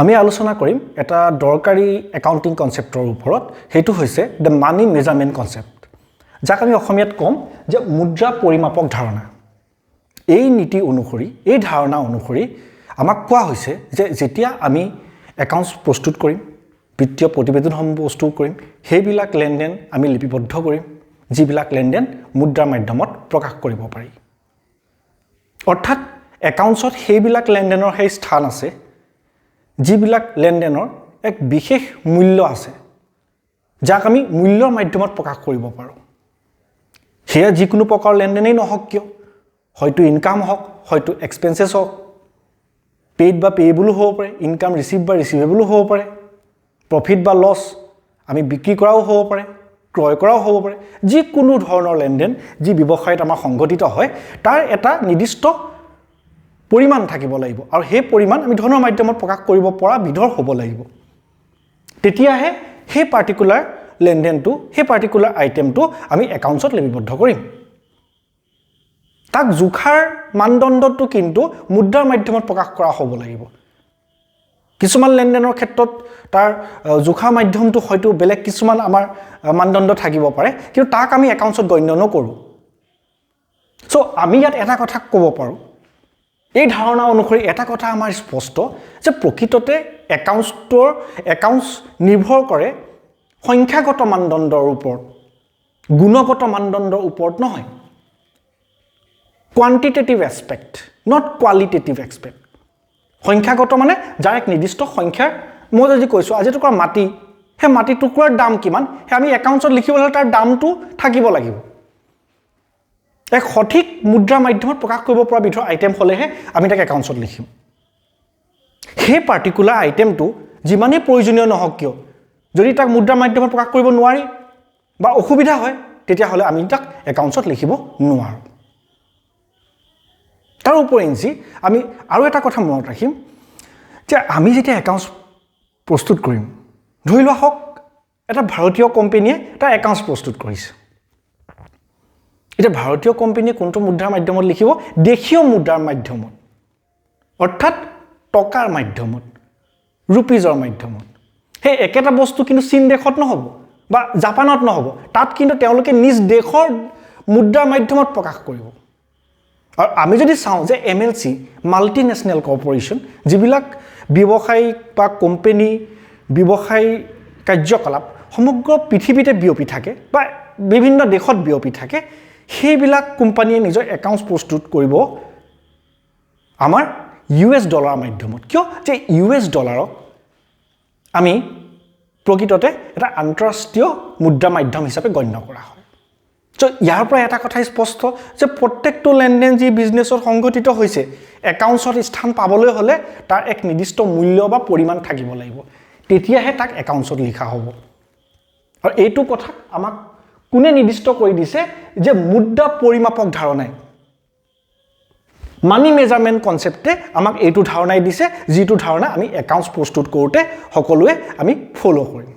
আমি আলোচনা কৰিম এটা দৰকাৰী একাউণ্টিং কনচেপ্টৰ ওপৰত। সেইটো হৈছে the money measurement concept, যাক আমি অসমীয়াত ক'ম যে মুদ্ৰা পৰিমাপক ধাৰণা। এই নীতি অনুসৰি, এই ধাৰণা অনুসৰি আমাক কোৱা হৈছে যে যেতিয়া আমি একাউণ্টছ প্ৰস্তুত কৰিম, বিত্তীয় প্ৰতিবেদনসমূহ প্ৰস্তুত কৰিম, সেইবিলাক লেনদেন আমি লিপিবদ্ধ কৰিম যিবিলাক লেনদেন মুদ্ৰাৰ মাধ্যমত প্ৰকাশ কৰিব পাৰি। অৰ্থাৎ একাউণ্টছত সেইবিলাক লেনদেনৰ সেই স্থান আছে যিবিলাক লেনদেনৰ এক বিশেষ মূল্য আছে, যাক আমি মূল্যৰ মাধ্যমত প্ৰকাশ কৰিব পাৰোঁ। সেয়া যিকোনো প্ৰকাৰৰ লেনদেনেই নহওক কিয়, হয়তো ইনকাম হওক, হয়তো এক্সপেঞ্চেছ হওক, পেইড বা পেয়েবলো হ'ব পাৰে, ইনকাম ৰিচিভ বা ৰিচিভেবলো হ'ব পাৰে, প্ৰফিট বা লছ, আমি বিক্ৰী কৰাও হ'ব পাৰে, ক্ৰয় কৰাও হ'ব পাৰে। যিকোনো ধৰণৰ লেনদেন যি ব্যৱসায়ত আমাৰ সংঘটিত হয়, তাৰ এটা নিৰ্দিষ্ট পৰিমাণ থাকিব লাগিব আৰু সেই পৰিমাণ আমি ধনৰ মাধ্যমত প্ৰকাশ কৰিব পৰা বিধৰ হ'ব লাগিব। তেতিয়াহে সেই পাৰ্টিকুলাৰ লেনদেনটো, সেই পাৰ্টিকুলাৰ আইটেমটো আমি একাউণ্টছত লিপিবদ্ধ কৰিম। তাক জোখাৰ মানদণ্ডটো কিন্তু মুদ্ৰাৰ মাধ্যমত প্ৰকাশ কৰা হ'ব লাগিব। কিছুমান লেনদেনৰ ক্ষেত্ৰত তাৰ জোখা মাধ্যমটো হয়তো বেলেগ কিছুমান আমাৰ মানদণ্ড থাকিব পাৰে, কিন্তু তাক আমি একাউণ্টছত গণ্য নকৰোঁ। চ' আমি ইয়াত এটা কথা ক'ব পাৰোঁ, এই ধাৰণা অনুসৰি এটা কথা আমাৰ স্পষ্ট যে প্ৰকৃততে একাউণ্টছ নিৰ্ভৰ কৰে সংখ্যাগত মানদণ্ডৰ ওপৰত, গুণগত মানদণ্ডৰ ওপৰত নহয়। Quantitative aspect, not qualitative aspect. সংখ্যাগত মানে যাৰ এক নিৰ্দিষ্ট সংখ্যাৰ, মই যদি কৈছোঁ আজি টুকুৰা মাটি, সেই মাটি টুকুৰাৰ দাম কিমান, সেই আমি একাউণ্টছত লিখিবলৈ হ'লে তাৰ দামটো থাকিব লাগিব। এক সঠিক মুদ্ৰাৰ মাধ্যমত প্ৰকাশ কৰিব পৰা বিধৰ আইটেম হ'লেহে আমি তাক একাউণ্টছত লিখিম। সেই পাৰ্টিকুলাৰ আইটেমটো যিমানেই প্ৰয়োজনীয় নহওক কিয়, যদি তাক মুদ্ৰাৰ মাধ্যমত প্ৰকাশ কৰিব নোৱাৰি বা অসুবিধা হয়, তেতিয়াহ'লে আমি তাক একাউণ্টছত লিখিব নোৱাৰোঁ। তাৰ উপৰিঞ্চি আমি আৰু এটা কথা মনত ৰাখিম যে আমি যেতিয়া একাউণ্টছ প্ৰস্তুত কৰিম, ধৰি লোৱা হওক এটা ভাৰতীয় কোম্পেনীয়ে তাৰ একাউণ্টছ প্ৰস্তুত কৰিছে। এতিয়া ভাৰতীয় কোম্পেনীয়ে কোনটো মুদ্ৰাৰ মাধ্যমত লিখিব? দেশীয় মুদ্ৰাৰ মাধ্যমত, অৰ্থাৎ টকাৰ মাধ্যমত, ৰুপিজৰ মাধ্যমত। সেই একেটা বস্তু কিন্তু চীন দেশত নহ'ব বা জাপানত নহ'ব। তাত কিন্তু তেওঁলোকে নিজ দেশৰ মুদ্ৰাৰ মাধ্যমত প্ৰকাশ কৰিব। আৰু আমি যদি চাওঁ যে এমএনচি, মাল্টি নেশ্যনেল কৰ্পৰেশ্যন, যিবিলাক ব্যৱসায়িক বা কোম্পেনী ব্যৱসায়ী কাৰ্যকলাপ সমগ্ৰ পৃথিৱীতে বিয়পি থাকে বা বিভিন্ন দেশত বিয়পি থাকে, সেইবিলাক কোম্পানীয়ে নিজৰ একাউণ্টছ প্ৰস্তুত কৰিব আমাৰ ইউ এছ ডলাৰৰ মাধ্যমত। কিয় যে ইউ এছ ডলাৰক আমি প্ৰকৃততে এটা আন্তঃৰাষ্ট্ৰীয় মুদ্ৰা মাধ্যম হিচাপে গণ্য কৰা হয়। চ' ইয়াৰ পৰা এটা কথা স্পষ্ট যে প্ৰত্যেকটো লেনদেন যি বিজনেছত সংঘটিত হৈছে, একাউণ্টছত স্থান পাবলৈ হ'লে তাৰ এক নিৰ্দিষ্ট মূল্য বা পৰিমাণ থাকিব লাগিব, তেতিয়াহে তাক একাউণ্টছত লিখা হ'ব। আৰু এইটো কথা আমাক কোনে নিৰ্দিষ্ট কৰি দিছে যে মুদ্ৰা পৰিমাপক ধাৰণাই, মানি মেজাৰমেণ্ট কনচেপ্টে আমাক এইটো ধাৰণাই দিছে, যিটো ধাৰণা আমি একাউণ্টছ প্ৰস্তুত কৰোঁতে সকলোৱে আমি ফ'ল' কৰিম।